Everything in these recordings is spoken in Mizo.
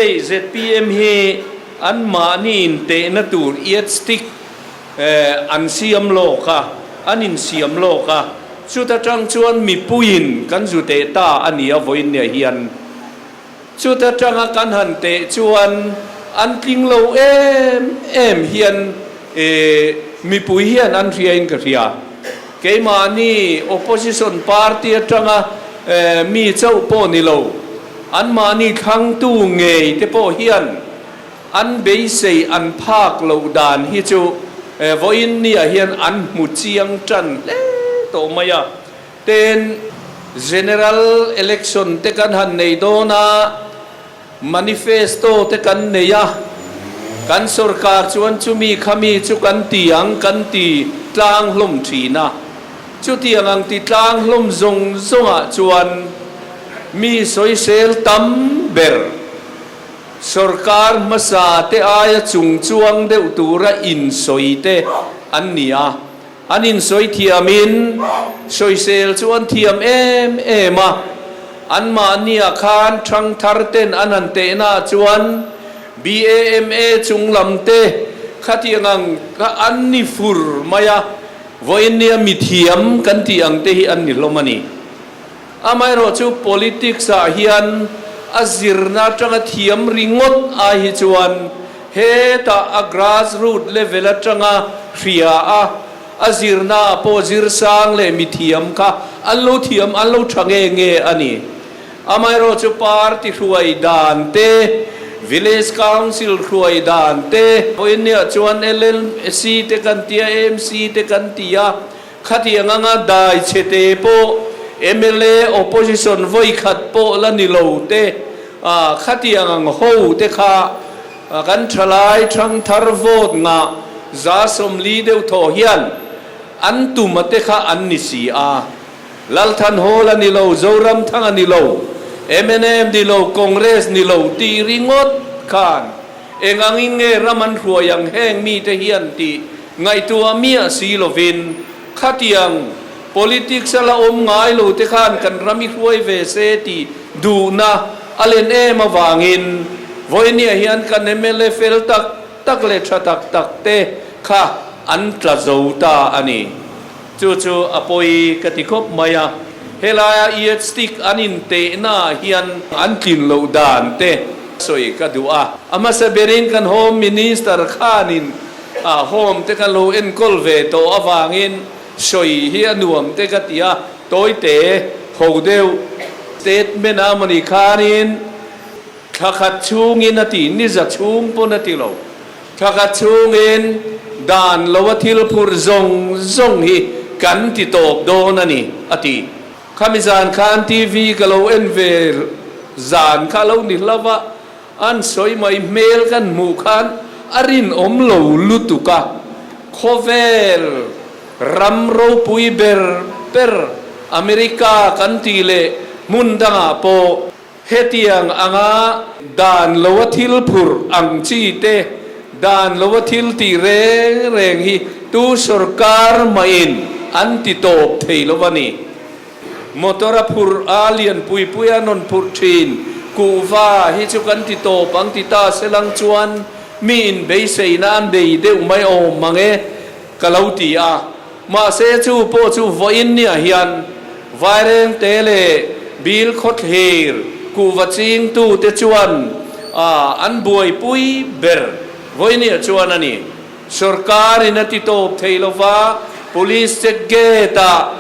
Hei zpm hi an mahni intehna tur yardstick an siam lawk a, an insiam lawk a, chuta tang chuan mipuiin kan zu teh ta a ni a vawiinniah hian. Chuta tanga kan han teh chuan an tling lo em em hian mipui hian an hriain ka hria. Keimahni opposition party atanga mi chauh pawh ni lo, anmahni thlangtu ngei te pawh hian an beisei an phak loh dan hi chu vawiin niah hian an hmu chiang tan hle tawh mai a. Ten General Election te kan han nei dawn a. Manifesto te kan nei a, kan sorkar chuan chumi khami chu kan ti ang kan ti tlang hlawm thin a. Chutiang ang ti tlang hlawm zawng zawngah chuan mi sawisel tam ber sorkar hmasa te aia chung chuang deuh tura insawi te an ni a. An insawi thiamin sawisel chu an thiam em em a, anmahniah khan thangthar ten an han tehnaah chuan BAMA chung lam te khatiang ang kha an ni fur mai a, vawiinnia mithiam kan tih ang te hi an ni hlawm a ni. Amaherawhchu politics ah hian a zirna atanga thiam ringawt ai hi chuan hetah a grass root level atanga hria a, a zirna ah pawh zirsang leh mithiam kha an lo thiam an lo tha nge nge a ni. Amaherawhchu party hruai dan te, village council hruai dan te, vawiinniah chuan LLC te kan tia, AMC te kan ti a, Khatiang anga dai chhe te pawh mla opposition vawi khat pawh la ni lo te, khatiang ang ho te kha kan thalai thangthar vote ngah 140 deuh thaw hian an tum a te kha an ni si a. Lalthanhawl a ni lo, Zoramthang a ni lo, mnf ni lo, Congress ni lo tih ringawt khan eng angin nge ram an hruai ang heng mite hian tih Ngaihtuah miah si lovin khatiang politics a la awm ngai lo te khan kan ram i hruai ve se tih duhna a len em avangin vawinia hian kan mla fel tak tak leh tha tak tak te kha an tla zo ta a ni. Chu chu a pawi ka ti khawp mai a, helaia yardstick an intehna ah hian an tlin loh dan te sawi ka duh a. A hmasa berin kan Home Minister khanin A home te kan lo enkawl ve tawh avangin sawi hi a nuam te ka ti a, tawite ho deuh statement a mawni khanin thla khat chhungin a ti, niza chhung pawn a ti lo, thla khat chhungin dan lo a thil phurh zawng zawng hi kan ti tawp dawn a ni a ti. Khami zan khan TV ka lo en ve zan kha lo ni hlauh a. An sawi mai hmel kan hmuh khan a rinawm lo lutuk a, khawvel ram ropui ber ber America kan tih leh hmun dangah pawh hetiang anga dan loa thil phurh ang chi te, dan loa thil tih reng reng hi tu sorkar mahin an ti tawp thei lo a ni. Motor a phurh a, lian pui pui a nawn phurh thin. Kuhva hi chu kan ti tawp ang ti ta se lang chuan mi in beiseina an bei deuh mai awm mang e ka lo ti a. Mahse chu pawh chu vawiin niah hian Vairengte leh Bil Khawthlir kuhva chingtute chuan an buaipui ber vawiin niah chuan a ni. Sorkar in a ti tawp thei lo va, Police check gate ah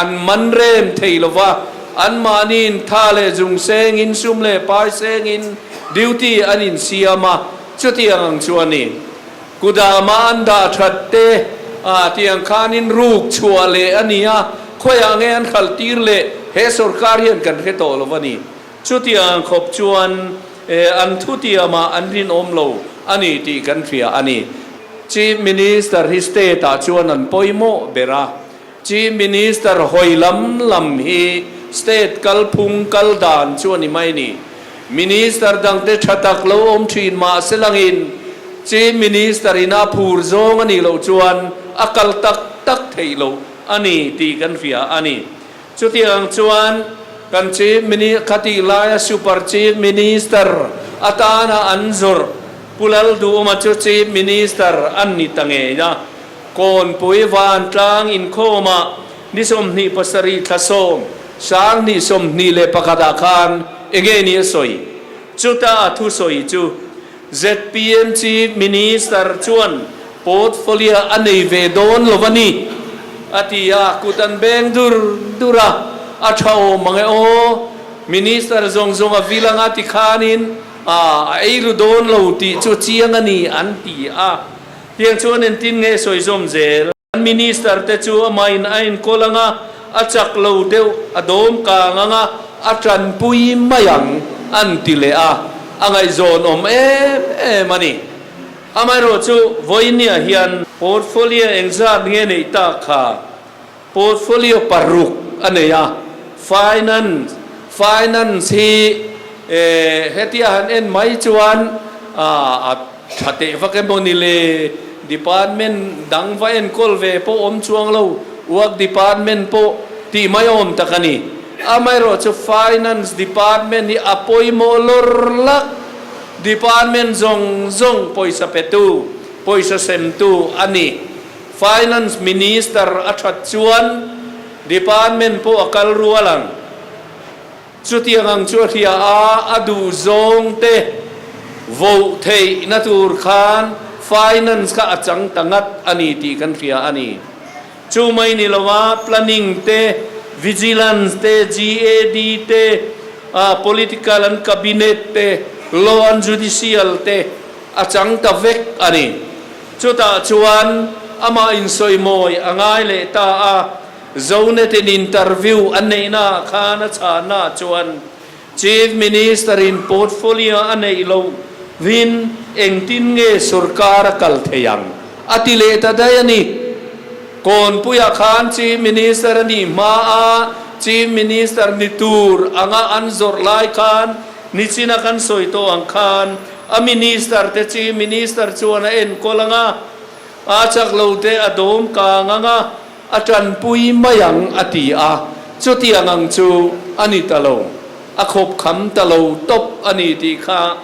an man rem thei lo va, anmahni in tha leh zung seng in sum leh pai seng in duty an in siam a, chutiang ang chu a ni. Kudama an dah that te ah tiang khan in ruk chhuah leh a ni a, khawiah nge an khalh tir leh he sorkar hian kan hre tawh lo va ni. Chutiang khawp chuan an thutiamah an rinawm lo a ni tih kan hria a ni. Chief Minister hi state ah chuan an pawimawh ber a, Chief Minister hawi lam lam hi state kalphung kal dan chu a ni mai ni. Minister dangte tha tak lo awm thin mah se langin Chief Minister ina phur zawng a nih loh chuan a kal tak tak theih loh a ni tih kan hria a ni. Chutiang chuan. kan Chief Mini khatih laia Super Chief Minister atana an zawrh Pu Lalduhawma chu Chief Minister an ni ta ngei a. Kawnpui vantlang inkhawmah ni 27 thla sawm 2021 ah khan enge ni a sawi? Chuta a thusawi chu zpm Chief Minister chuan portfolio a nei ve dawn lo a ni, a ti a, kut an beng dur dur a, a tha awm ang e aw, Minister zawng zawng a vil anga ti khanin a ei ru dawn lo tih chu chiang a ni an ti a, tiang chuan entin nge sawi zawm zel? An Minister te chu amahin a enkawl anga, a chak lo deuh, a dawm kang anga, a tanpui mai ang an ti leh a, a ngaihzawn awm em em a ni. Amaherawh chu vawinia hian portfolio engzat nge neih tak kha? Portfolio paruk a nei a, Finance, Finance hi hetia han en mai chuan a tha teh vak emaw ni le, Department dang va enkawl ve pawh awm chuang lo, Work Department pawh tih mai awm tak a ni. Amaherawh chu Finance Department hi a pawimawh lawr lak, Department zawng zawng pawisa petu, pawisa semtu a ni. Finance Minister a that chuan Department pawh a kal rual ang. Chutiang ang chu a hria a, a duh zawng te voh theihna tur khan Finance kha a chang ta ngat a ni tih kan hria a ni. Chu mai ni lova Planning te, Vigilance te, GAD te, Political and Cabinet te, Law and Judicial te a chang ta vek a ni. Chutah chuan amah insawimawi a ngai leh ta a, Zonet-in interview a neihnaah khan a chhahnaah chuan Chief Minister-in portfolio a neih loh vin engtin nge sorkar a kal thei ang a ti leh ta daih a ni. Kawnpuiah khan Chief Minister a nih hmaa Chief Minister ni tur anga an zawrh lai khan nichina kan sawi tawh ang khan A minister te chi minister chuan a enkawl ang a, a chak lo te a dawm kang ang a, a tanpui mai ang a ti a, chutiang ang chu a ni ta lo, a khawp kham ta lo tawp a ni tih kha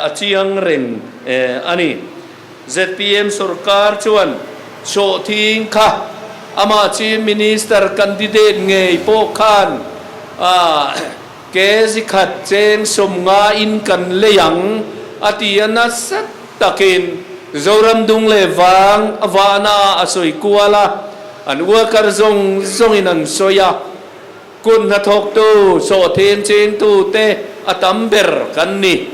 a chiang reng a ni. Zpm sorkar chuan sawhthing kha amah chief minister candidate ngei pawh khan a Ke zikhat cheng 50 in kan lei ang, a ti a nasa takin Zoram dung leh vang a vahna ah a sawi kual a, an worker zawng zawngin an sawi a, kut hnathawktu, sawhthing chingtu te a tam ber kan ni.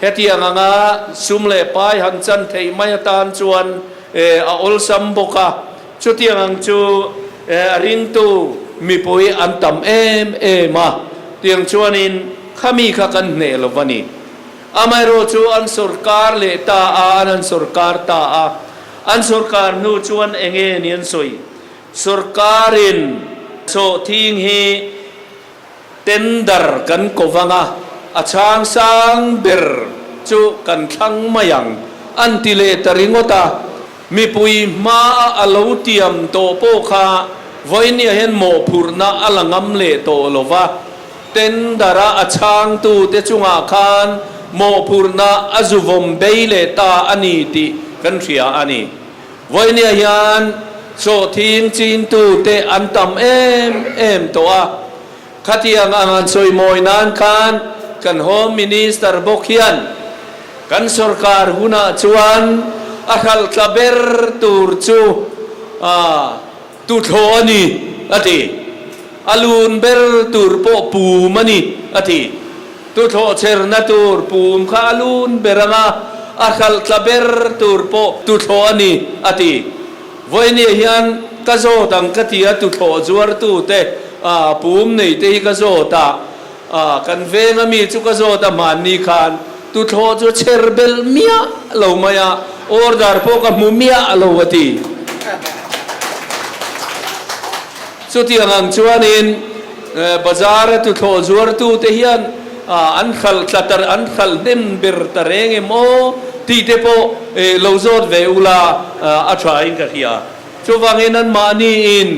Hetiang anga sum leh pai han chan theih mai atan chuan a awlsam bawk a. Chutiang ang chu a ringtu mipui an tam em em a, tiang chuanin khami kha kan hneh lo va ni. Amaherawh chu an sawrkar leh ta a, an an sawrkar ta a, an sawrkar hnu chuan enge ni an sawi? Sawrkarin sawhthing hi Tender kan ko vang a, a chhang sang ber chu kan thlang mai ang, an ti leh ta ringawt a. Mipui hmaa a lo tiam tawh pawh kha vawinia hian mawhphurhna a la ngam leh tawh lo va, tender-a a chhangtute chungah khan mawhphurhna a zuvawm bei leh ta a ni tih kan hria a ni. Vawinia hian sawhthing chintute an tam em em tawh a, khatiang ang an sawimawi nan khan kan Home Minister bawk hian kan sorkar hunah chuan a hralh tla ber tur chu tuthlawh a ni a ti. A lun ber tur pawh pum a ni a ti. Tuthlawh cherna tur pum kha a lun ber ang a, a hralh tla ber tur pawh tuthlawh a ni a ti. Vawinia hian ka zawt ang ka ti a, tuthlawh zuartute pum nei te hi ka zawt a, kan veng ami chu ka zawt a hmanni khan tuthlawh chu cher belh miah lo mai a, order pawh ka hmu miah lo a ti. Chutiang ang chuanin bazar a tuthlawh zuartute hian an hralh tla ta, an hralh hnem ber ta reng em aw tih te pawh lo zawt ve ula a tha in ka hria. Chuvangin anmahniin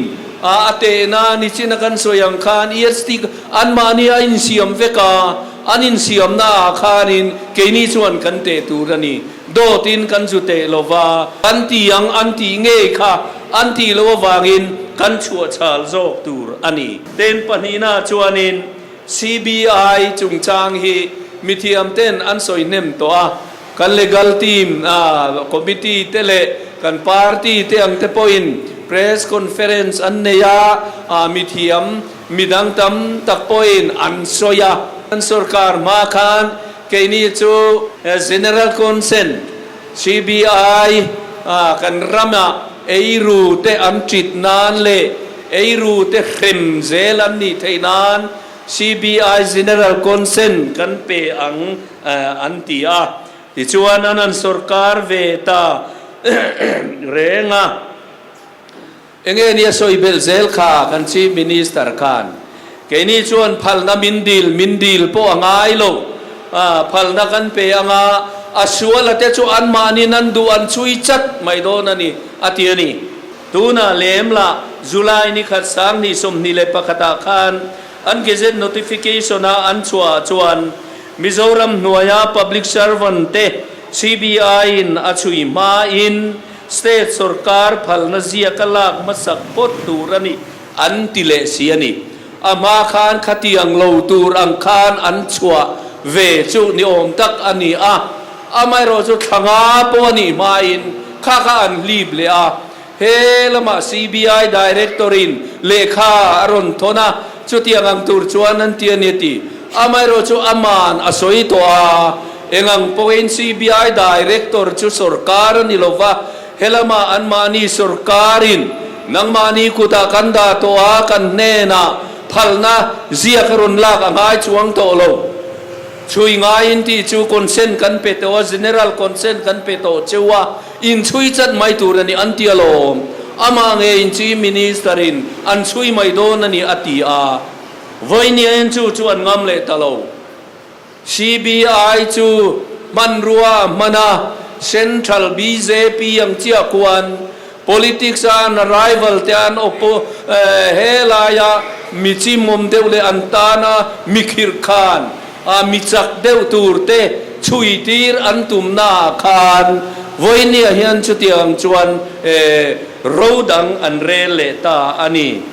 A tehna nichina kan sawi ang khan EST anmahni a insiam vek a, an insiamna ah khanin keini chuan kan teh tur a ni. Dawtin kan zu teh lo va, kan ti ang an tih ngei kha an tih loh avangin kan chhuah chhal zawk tur a ni. Ten pahnihna chuanin CBI chungchang hi mithiamten an sawi hnem tawh a, Kan legal team, committee te leh kan party te ang te pawhin press conference an nei a, mithiam midang tam tak pawhin an sawi a. Kan sorkar hma khan keini chu General Consent, CBI, kan ramah eiru te an ṭit nan leh eiru te hrem zel an nih theih nan CBI General Consent kan pe ang an ti a. Tichuan an han sorkar ve ta reng a. Enge nia sawi belh zel kha kan Chief Minister khan keini chuan phalna min dil min dil pawh a ngai lo. Phalna kan pe anga a suala te chu anmahnin an duh an chhui chat mai dawn a ni a ti a ni. Tunah lem lah July ni khat 2021 ah khan an Gazette Notification a an chhuah ah chuan Mizoram hnuaia Public Servant te CBI in a chhui hma in State sawrkar phalna ziak a lak hmasak phawt tur a ni an ti leh si a ni. A hma khan khatiang lo tur ang khan an chhuah ve chu ni awm tak a ni a, amaherawhchu thla nga pawh a nih hmain kha kha an hlip leh a, he lamah CBI Director-in lehkha a rawn thawn a, chutiang ang tur chuan an ti a ni a ti. Amaherawhchu aman a sawi tawh a, engang pawhin CBI Director chu sawrkar a ni lo va, He lamah anmahni sawrkarin nangmahni kutah kan dah tawh a, kan hnenah phalna ziak a rawn lak a ngai chuang tawh lo. Chhui ngaiin tih chu consent kan pe tawh a, general consent kan pe tawh cheu a, inchhui chat mai tur a ni an ti alawm. Amah ngeiin Chief Minister-in an chhui mai dawn a ni a ti a. Vawiin chu chu an ngam leh ta lo. CBI chu hmanrua a hman a, Central bjp ang chiah khuan politics a an rival te an oppo he laia mi chimawm deuh leh an tana mi khirh khan a mi chak deuh tur te chhui tir an tumna ah khan vawinia hian chutiang chuan ro dang an rel leh ta a ni.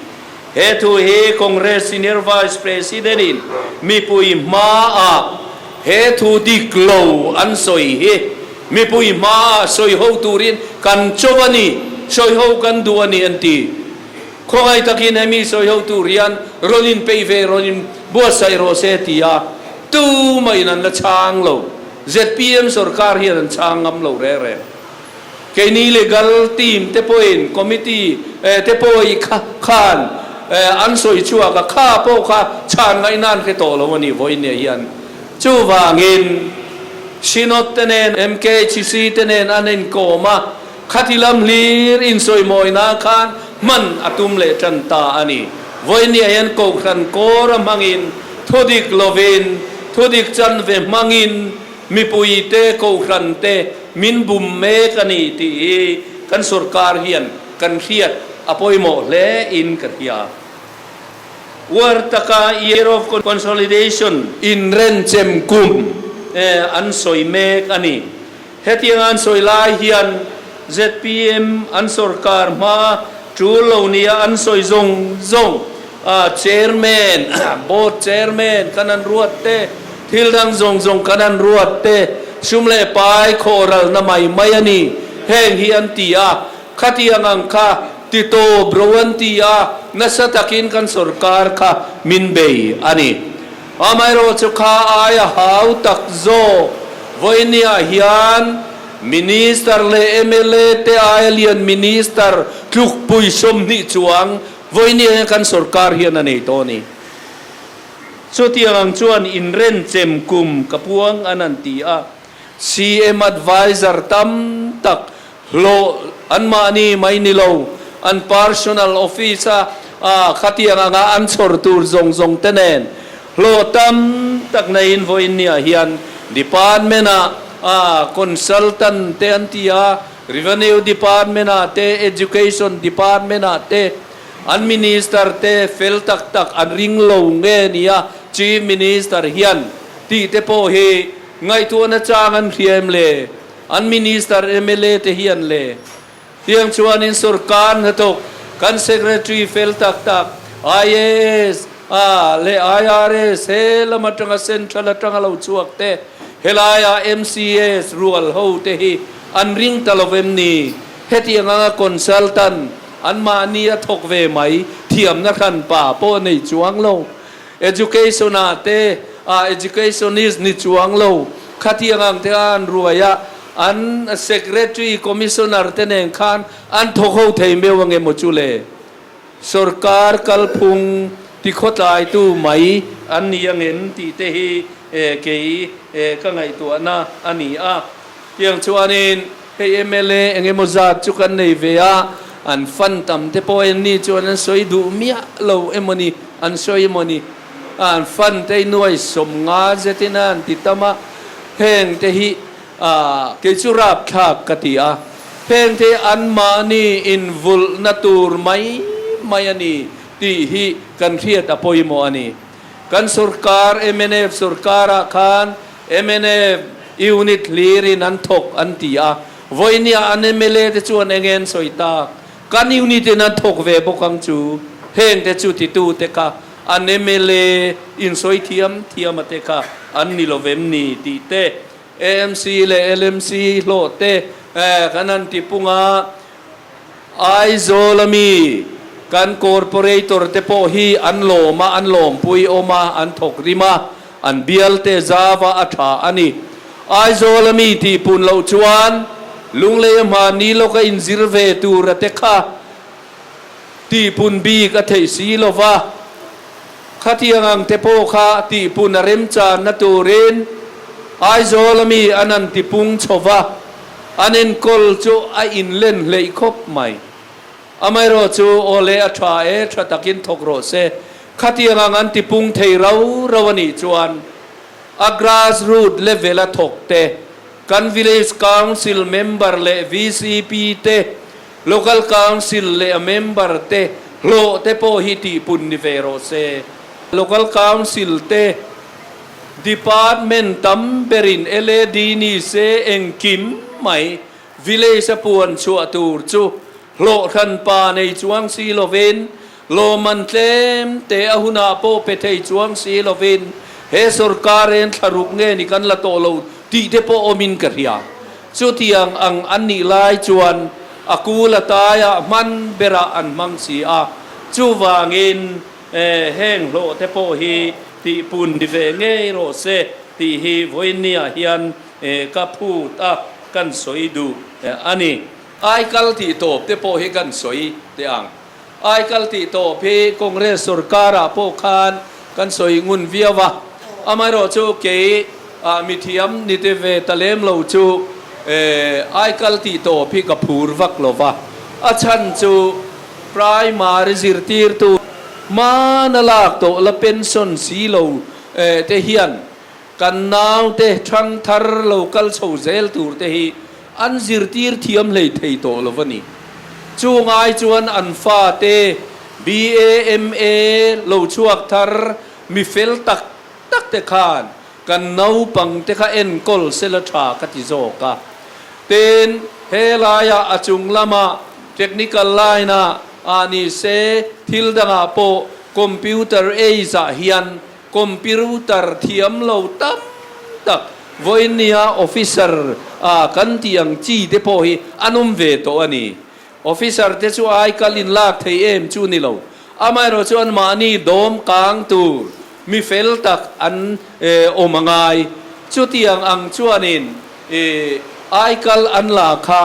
He thu hi Congress Senior Vice President-in mipui hmaah he thu dik lo an sawi hi mipui hmaah sawi ho turin kan cho a ni, sawi ho kan duh a ni an ti. Khawngaih takin hemi sawi ho tur hian rawn inpeih ve, rawn inbuatsaih rawh se ti a, tumahin an la chhang lo. Zpm sorkar hian an chhang ngam lo reng reng. Keini legal team te pawhin committee te pawh i khan an sawi chhuak a, kha pawh kha chhan ngaihna an hre tawh lo a ni vawiin hian. Chuvangin Synod te nen MKHC te nen an inkawm a, khati lam hlir insawimawina khan hman a tum leh tan ta a ni. Vawiin hian Kohhran kawra hmangin thudik lovin thudik chanve hmangin Mipui te, Kohhran te min bum mek a ni tih hi kan sorkar hian kan hriat a pawimawh hle in ka hria. Uar taka Year of Consolidation inrenchem kum an sawi mek a ni. Hetianga an sawi lai hian zpm an sorkar hma tul lo nia an sawi zawng zawng Chairman, Board Chairman kan han ruat te, thil dang zawng zawng kan han ruat te, sum leh pai khawhralna mai mai a ni, heng hi an ti a, khatiang ang kha ti tawp ro an ti a, nasa takin kan sorkar kha min bei a ni. Amaherawhchu kha aia hau tak zawk vawinia hian Minister leh mla te aia lian Minister tlukpui 20 chuang Vawinia hian kan sorkar hian a nei tawh a ni. Chutiang ang chuan inrenchem kum ka puang an han ti a, CM adviser tam tak hlawh anmahni mai ni lo, an personal office a khatiang anga an chhawr tur zawng zawng te nen hlawh tam tak neiin vawinia hian department ah consultant te an ti a, Revenue Department ah te, Education Department ah te, An Minister te fel tak tak an ring lo nge nia Chief Minister hian tih te pawh hi ngaihtuahna chang an hria em le? An Minister mla te hian le? Tiang chuanin sorkar hnathawk kan Secretary fel tak tak IAS a leh IRS he lam atanga Central atanga lo chhuak te helaia MCS rual ho te hi an ring ta lo vem ni? Hetiang anga consultant anmahni a thawk ve mai thiamna hran pa pawh nei chuang lo. Education ah te ah educationist ni chuang lo khatiang ang te kha an ruai a, an secretary, commissioner te nen khan an thawk ho thei meuh ang emaw chu le? Sorkar kalphung tikhawtlaitu mai an ni ang em tih te hi kei ka ngaihtuahna a ni a. Tiang chuanin hei mla eng emaw zat chu kan nei ve a, an fan tam te pawh en ni chuan an sawi duh miah lo emaw ni, an sawi emaw ni, an fan te nuai 50 zetin a an ti tam a, heng te hi kei chu rapthlak ka ti a, heng te anmahni invulhna tur mai mai a ni tih hi kan hriat a pawimawh a ni. Kan sorkar mnf sorkarah khan mnf unit hlirin an thawk an ti a, vawinia an mla te chuan eng nge an sawi tak? Kan unit in an thawk ve bawk ang chu, heng te chu titu te kha an mla in sawi thiam thiam a te kha an ni lovem ni tih te, AMC leh LMC hlawh te kan han ti pung a. Aizawl ami kan corporator te pawh hi an lawm a, an lawmpui awm a, an thawk rim a, an bial te zava a tha a ni. Aizawl ami tih pun loh chuan Lunglei a hmani lawka inzir ve tur a te kha tih pun bik a theih si lo va, khatiang ang te pawh kha tih pun a remchanna turin Aizawl ami an han tipung chho va. An enkawl chu a inlen hleih khawp mai. Amaherawh chu aw le a tha e, tha takin thawk rawh se. Khatiang ang an tipung thei rau rau a nih chuan a grass root level a thawk te, kan village council member leh VCP te, local council leh a member te hlawh te pawh hi tihpun ni ve rawh se. Local council te. Department tam berin LAD ni se engkim mai village a puan chhuah tur chu hlawh hran pa nei chuang si lovin, lawmman tlem te a hunah pawh pe thei chuang si lovin he sorkar en thlaruk nge ni kan la tawh lo tih te pawh awmin ka hria. Chutiang ang an nih lai chuan a kul a taiah hman berah an hmang si a, chuvangin heng hlawh te pawh hi Tihpun ni ve ngei rawh se tih hi vawiinniah hian ka phut a, kan sawi duh a ni. Aikal tih tawp te pawh hi kan sawi teh ang. Aikal tih tawp hi Congress sorkarah pawh khan kan sawi ngun viau a, amaherawhchu kei mithiam ni te ve ta lem lo chu aikal tih tawp hi ka phur vak lo va, a chhan chu Primary zirtirtu hmana lak tawh la pension si lo te hian kan naute thangthar lo kal chho zel tur te hi an zirtir thiam hlei thei tawh lo a ni. Chu ngai chuan an fate BA, MA lo chhuak thar mi fel tak tak te khan kan naupang te kha enkawl sela tha ka ti zawk a. Tin, he laiah a chung lamah technical line ah ah ni se thil dangah pawh computer age ah hian computer thiam lo tam tak vawinia officer ah kan tih ang chi te pawh hi an awm ve tawh a ni. Officer te chu ai kal in lak thei em chu ni lo. Amaherawh chuan mahni dawm kang tur mi fel tak an awm a ngai. Chutiang ang chuanin ai kal an la kha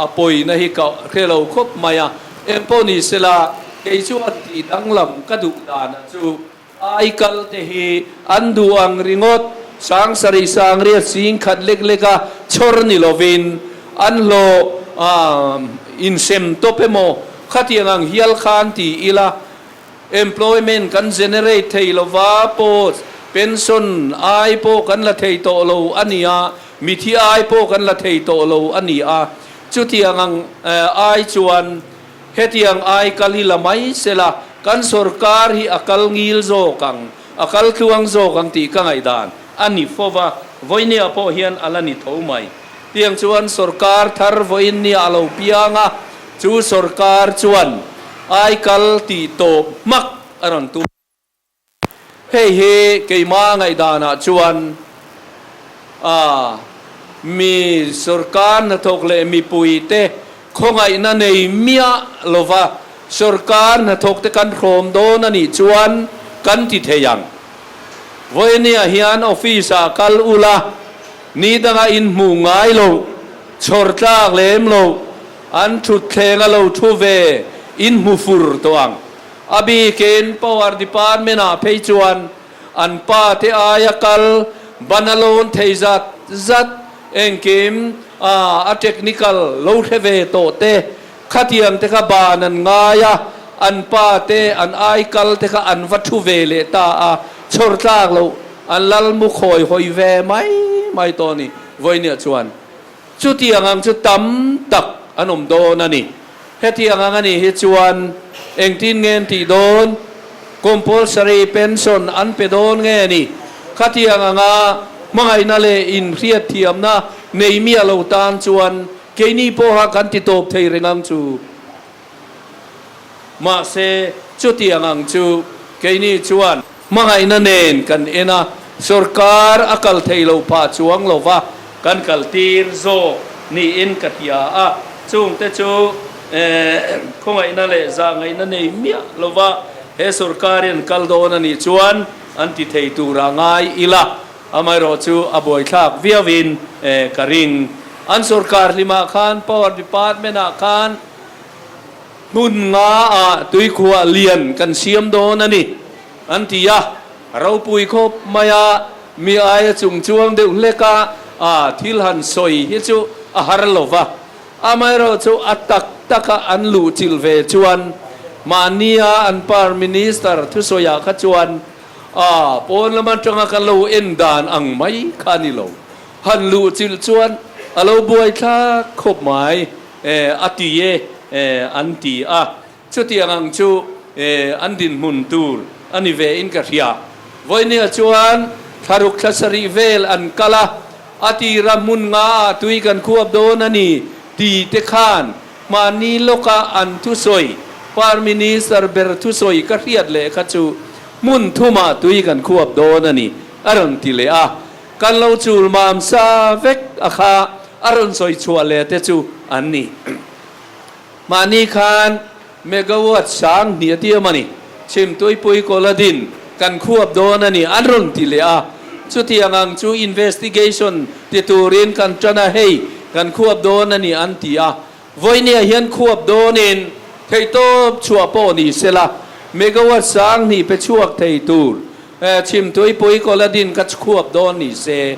a pawina hi ka hre lo khawp mai a. Engpawh ni sela kei chuan tih danglam ka duh danah chu Ai kal te hi an duh ang ringawt, 7000 sangriat 10,000 lek lek a chhawr ni lovin an hlawh insem tawp emaw khatiang ang hial khan ti ila employment kan generate thei lova post pension ai pawh kan la thei tawh lo a ni a, mithi ai pawh kan la thei tawh lo a ni a, chutiang ang ai chuan. Hetiang ai kal hi la mai sela, kan sorkar hi a kal ngil zawk ang, a kal tluang zawk ang tih ka ngaihdan a ni fo va, vawinia pawh hian a la ni tho mai. Tiang chuan sorkar thar vawinia a lo piang a, chu sorkar chuan ai kal tih tawp hmak a rawn tum. Hei hi keimah ngaihdanah chuan a mi sorkar hnathawk leh mipuite khawngaihna nei miah lova sorkar hnathawkte kan hrawm dawn a nih chuan kan ti thei ang. Vawinia hian office-ah kal ula, ni danga inhmuh ngai loh, chhawr tlak lem loh, an thutthleng a lo thu ve inhmu fur tawh ang. A bikin Power Department ah phei chuan an pa te aia kal ban a lawn thei zat zat engkim a technical lo hre ve tawh te khatiang te kha ban an ngai a, an pa te an ai kal te kha an va thu ve leh ta a, chhawr tlak loh an lal mu khawi hawi ve mai mai tawh a ni vawinia chuan. Chutiang ang chu tam tak an awm dawn a ni. Hetiang ang a nih hi chuan engtin nge an tih dawn? Compulsory pension an pe dawn nge ni? Khatiang anga hmangaihna leh inhriatthiamna nei miah lo tan chuan keini pawha kan ti tawp thei reng ang chu. Mahse, chutiang ang chu keini chuan hmangaihna nen kan en a, sorkar a kal thei lo phah chuang lo va, kan kal tir zawk niin ka hria a, chungte chu khawngaihna leh zahngaihna nei miah lo va he sorkar hi an kal dawn a nih chuan an ti thei tura ngai ila, amaherawh chu a buaithlak viauin ka ring. An sorkar hlimah khan Power Department-ah khan Hmun nga ah tuikhuah lian kan siam dawn a ni, an ti a. Ropui khawp mai a, mi aia chung chuang deuh hlek a, a thil han sawi hi chu a har lo va. Amaherawh chu a tak taka an luh chilh ve chuan mahnia an par minister thusawiah kha chuan a pawn lam atanga kan lo en dan ang mai kha a ni lo. Han luh chilh chuan a lo buaithlak khawp mai. A ti e an ti a, chutiang ang chu an dinhmun tur a ni ve in ka hria. Vawinia chuan thlaruk thla sarih vel an kal a, a tira hmun nga ah tui kan khuap dawn a ni ti te khan hmani lawka an thusawi, Prime Minister ber thusawi ka hriat leh kha chu hmun thumah tui kan khuap dawn a ni a rawn ti leh a. Kan lo chul mam sa vek a kha a rawn sawi chhuah leh te chu an ni. Mahni khan megawatt 2000 a tiam a ni. Chhimtuipui Koladin kan khuap dawn a ni an rawn ti leh a. Chutiang ang chu investigation ti turin kan tan a hei kan khuap dawn a ni an ti a. Vawinia hian khuap dawnin theihtawp chhuah pawh ni sela megawatt 2000 pe chhuak thei tur Chhimtuipui Koladin ka chhuap dawn ni se,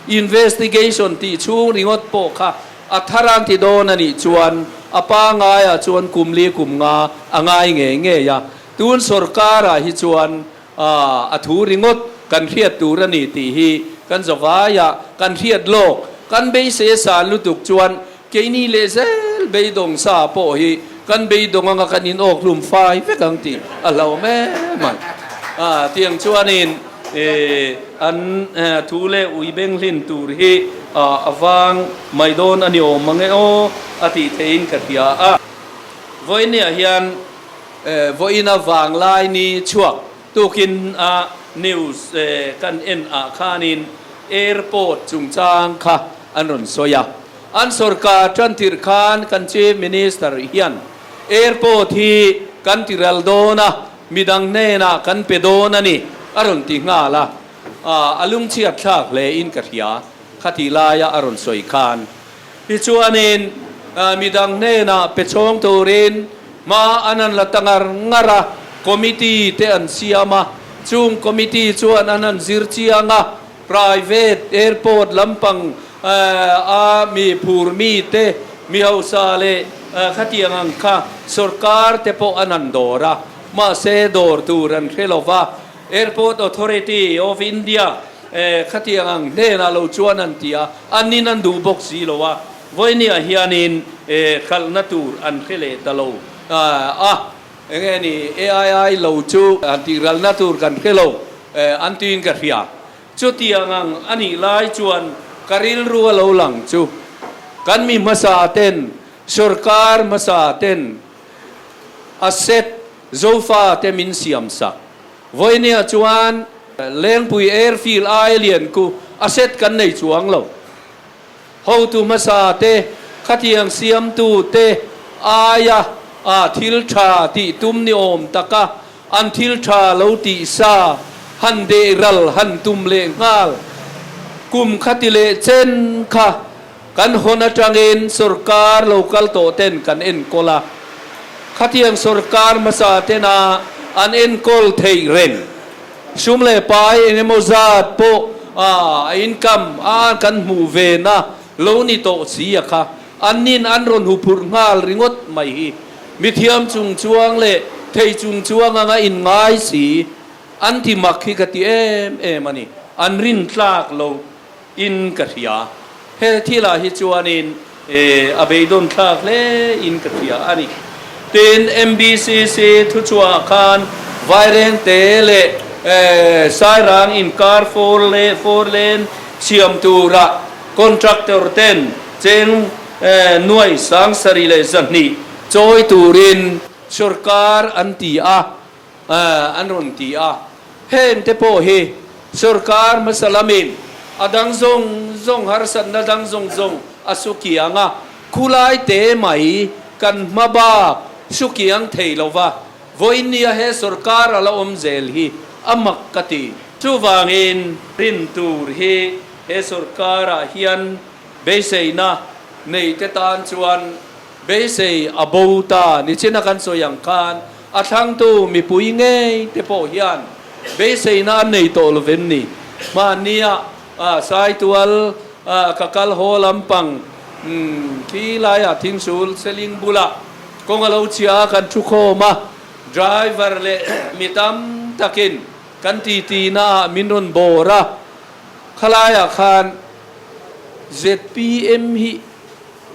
investigation tih chhung ringawt pawh kha a thar an ti dawn a nih chuan a pangaiah chuan kum li kum nga a ngai ngei ngei a, tun sorkarah hi chuan a thu ringawt kan hriat tur a ni tih hi kan zavaiah kan hriat lawk, kan beisei a san lutuk chuan keini leh zel beidawng sa pawh hi kan beidawng anga kan inawk hlum fai vek ang tih a hlauhawm em mai. Tiang chuanin an thu leh ui beng hlin tur hi a vang mai dawn a ni awm mang e aw a tih theihin ka hria a. Vawinia hian vawiina vanglai ni chhuak tukin a news kan en ah khanin airport chungchang kha an rawn sawi a. An sorkar tantir khan kan Chief Minister hian airport hi kan ti ral dawn a, midang hnenah kan pe dawn a ni a rawn ti nghal a, a lungchhiat thlak hle in ka hria khatih laia a rawn sawi khan. Tichuanin midang hnenah pe chhawng turin hma an han la ta ngar ngar a, committee te an siam a, chung committee chuan an han zir chiang a, Private airport lampang a mi phur mi te, mi hausa leh khatiang ang kha sorkar te pawh an han dawr a, mahse dawr tur an hre lo va, Airport Authority of India khatiang ang hnenah lo chuan an ti a, an in an duh bawk si lo a, vawinia hianin khalhna tur an hre leh ta lo. A, enge ni AII lo chu han tih ralna tur kan hre lo an tiin ka hria. Chutiang ang a nih lai chuan ka rilru a lo lang chu kan mi hmasa ten, sorkar hmasa ten asset Zofa te min siam sak. Vawinia chuan Lengpui Airfield ai lian ku asset kan nei chuang lo. Hotu hmasa te, khatiang siamtu te aia a thil tha tih tum ni awm taka an thil tha lo tih sa han deh ral han tum leh nghal. Kum khati leh chen kha kan hawn atangin sorkar lo kal tawh ten kan enkawl a. Khatiang sorkar hmasa tena an enkawl theih reng. Sum leh pai eng emaw zat pawh a income a kan hmuh ve na lo ni tawh si a kha. An nin an rawn hu phurh nghal ringawt mai hi. Mithiam chung chuang leh thei chung chuang anga in ngai si an ti mak hi ka ti em em a ni. An rin tlak lo in ka hria. He thilah hi chuanin a beidawn thlak hle in ka hria a ni. Tin, MBCC thuchhuah khan Vairengte leh Sairang inkar four lane siam tura contractor ten cheng nuai 72,100 chawi turin sorkar an ti a. an rawn ti a, heng te pawh hi sorkar hmasa lamin a dang zawng zawng harsatna dang zawng zawng a su kiang a, khulai te mai kan hma bak su kiang thei lo va, vawinia he sorkar a la awm zel hi a mak ka ti. Chuvangin rin tur hi he sorkarah hian beiseina nei te tan chuan beisei a bo ta nichina kan sawi ang khan A thlangtu mipui ngei te pawh hian beiseina an nei tawh lo vem ni? Hmannia Saitual ka kal haw lampang khi laiah Thingsul Seling bulah kawng a lo chhia a, kan thu khawm a, driver leh mi tam takin kan titi naah min rawn bawr a, khalaiah khan zpm hi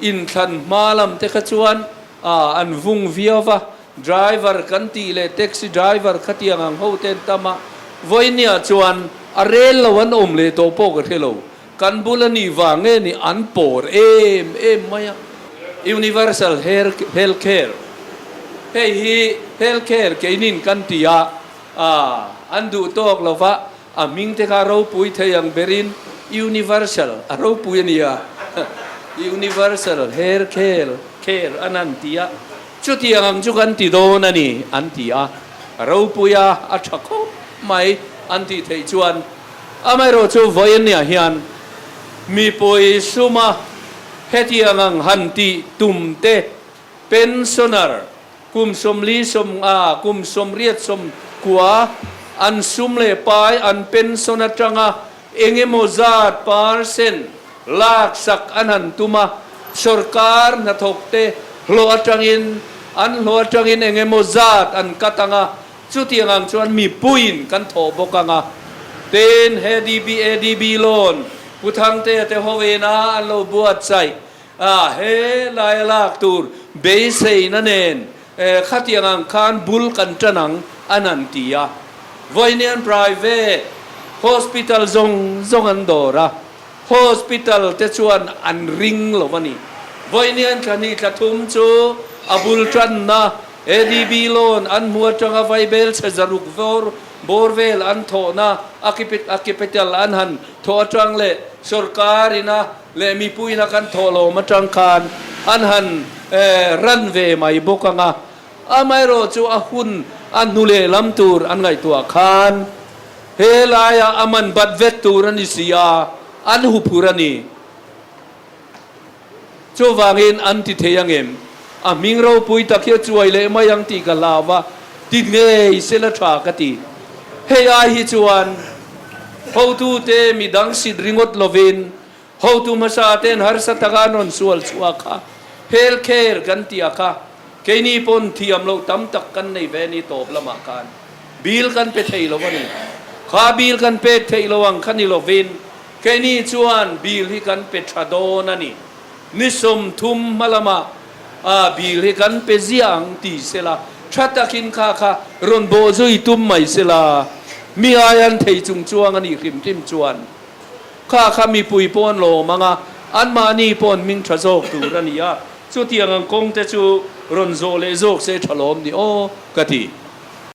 inthlan hma lam te kha chuan an vung viau va, Driver kan tih leh taxi driver khatiang ang ho ten tam a, vawinia chuan a rel lo an awm leh tawh pawh ka hre lo. Kan bul a nih vang nge ni an pawr em em mai a. Universal Health Care, hei hi Health Care keinin kan ti a, an duh tawk lo va, a hming te kha ropui thei ang berin Universal a ropui a nia, Universal Health Care an han ti a. Chutiang ang chu kan ti dawn a ni, an ti a. Ropuia a tha khawp mai an tih theih chuan amaherawhchu vawiinniah hian mipui suma hetiang ang han tih tum te, pensioner kum 40 50 kum 80 90 an sum leh pai an pension atanga Engemaw zat percent laksak an han tum a, sorkar hnathawkte hlawh atangin an hlawh atangin engemaw zat an cut ang a, chutiang ang chuan mipuiin kan thawh bawk ang a. Tin, he DBADB loan Pu Thangtea te hovena an lo buatsaih a, he laia lak tur beiseina nen Khatiang ang khan bul kan tan ang an han ti a. Vawiinian private hospital zawng zawng an dawr a, hospital te chuan an ring lo a ni. Vawiinian thla hnih thla thum chu a bul tanna ADB loan an hmu atanga vaibel chhe zaruk vawr bawr vel an thawhna a capital an han thawh atang leh sorkar ina leh mipuina kan thawhlawm atang khan an han ran ve mai bawk ang a, amaherawh chu a hun a hnu leh lam tur an ngaihtuah khan he laia a man bat vek tur a ni si a, an huphur a ni. Chuvangin an ti thei ang em? A hming ropui tak hi a chuai leh mai ang tih ka hlau a, ti ngei se la tha ka ti. Hei ai hi chuan hotute midang sit ringawt lovin hotu hmasa ten harsa taka an rawn sual chhuak kha health care kan tih a kha keini pawn thiam loh tam tak kan nei ve ni tawp lamah khan bill kan pe thei lo a ni. Kha bill kan pek theih lo ang kha ni lovin Keini chuan bill hi kan pe tha dawn a ni. Ni 30 hma lamah A bill hi kan pe ziah ang ti sela, tha takin kha kha rawn bawh zui tum mai sela, mi aian thei chung chuang a nih hrim hrim chuan kha kha mipui pawh an lawm ang a, anmahni pawh an hming tha zawk tur a ni a, chutiang ang kawng te chu rawn zawh leh zawk se tha lawm ni aw ka ti.